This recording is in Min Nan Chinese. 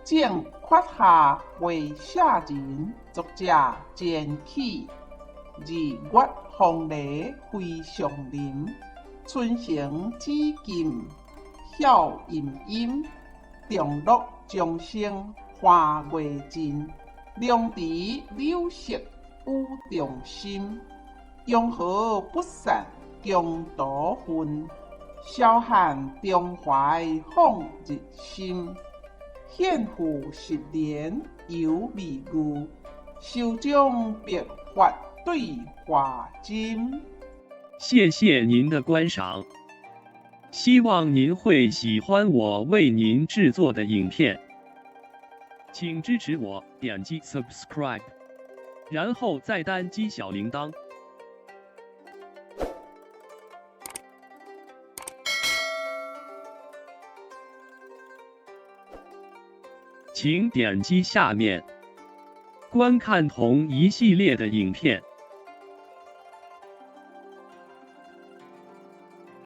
正缺下話舍人，作者錢起。二月風雷非常林，春城紫禁曉陰陰。長樂鐘聲花月盡，龍池柳色雨中心。雍和不散疆土恨，蕭漢中懷放日心。獻賦十年猶未遇，愁將白髮對華針。謝謝您的觀賞，希望您會喜歡我為您製作的影片，請支持我點擊 subscribe，然後再單擊小鈴鐺。請點擊下面觀看同一系列的影片。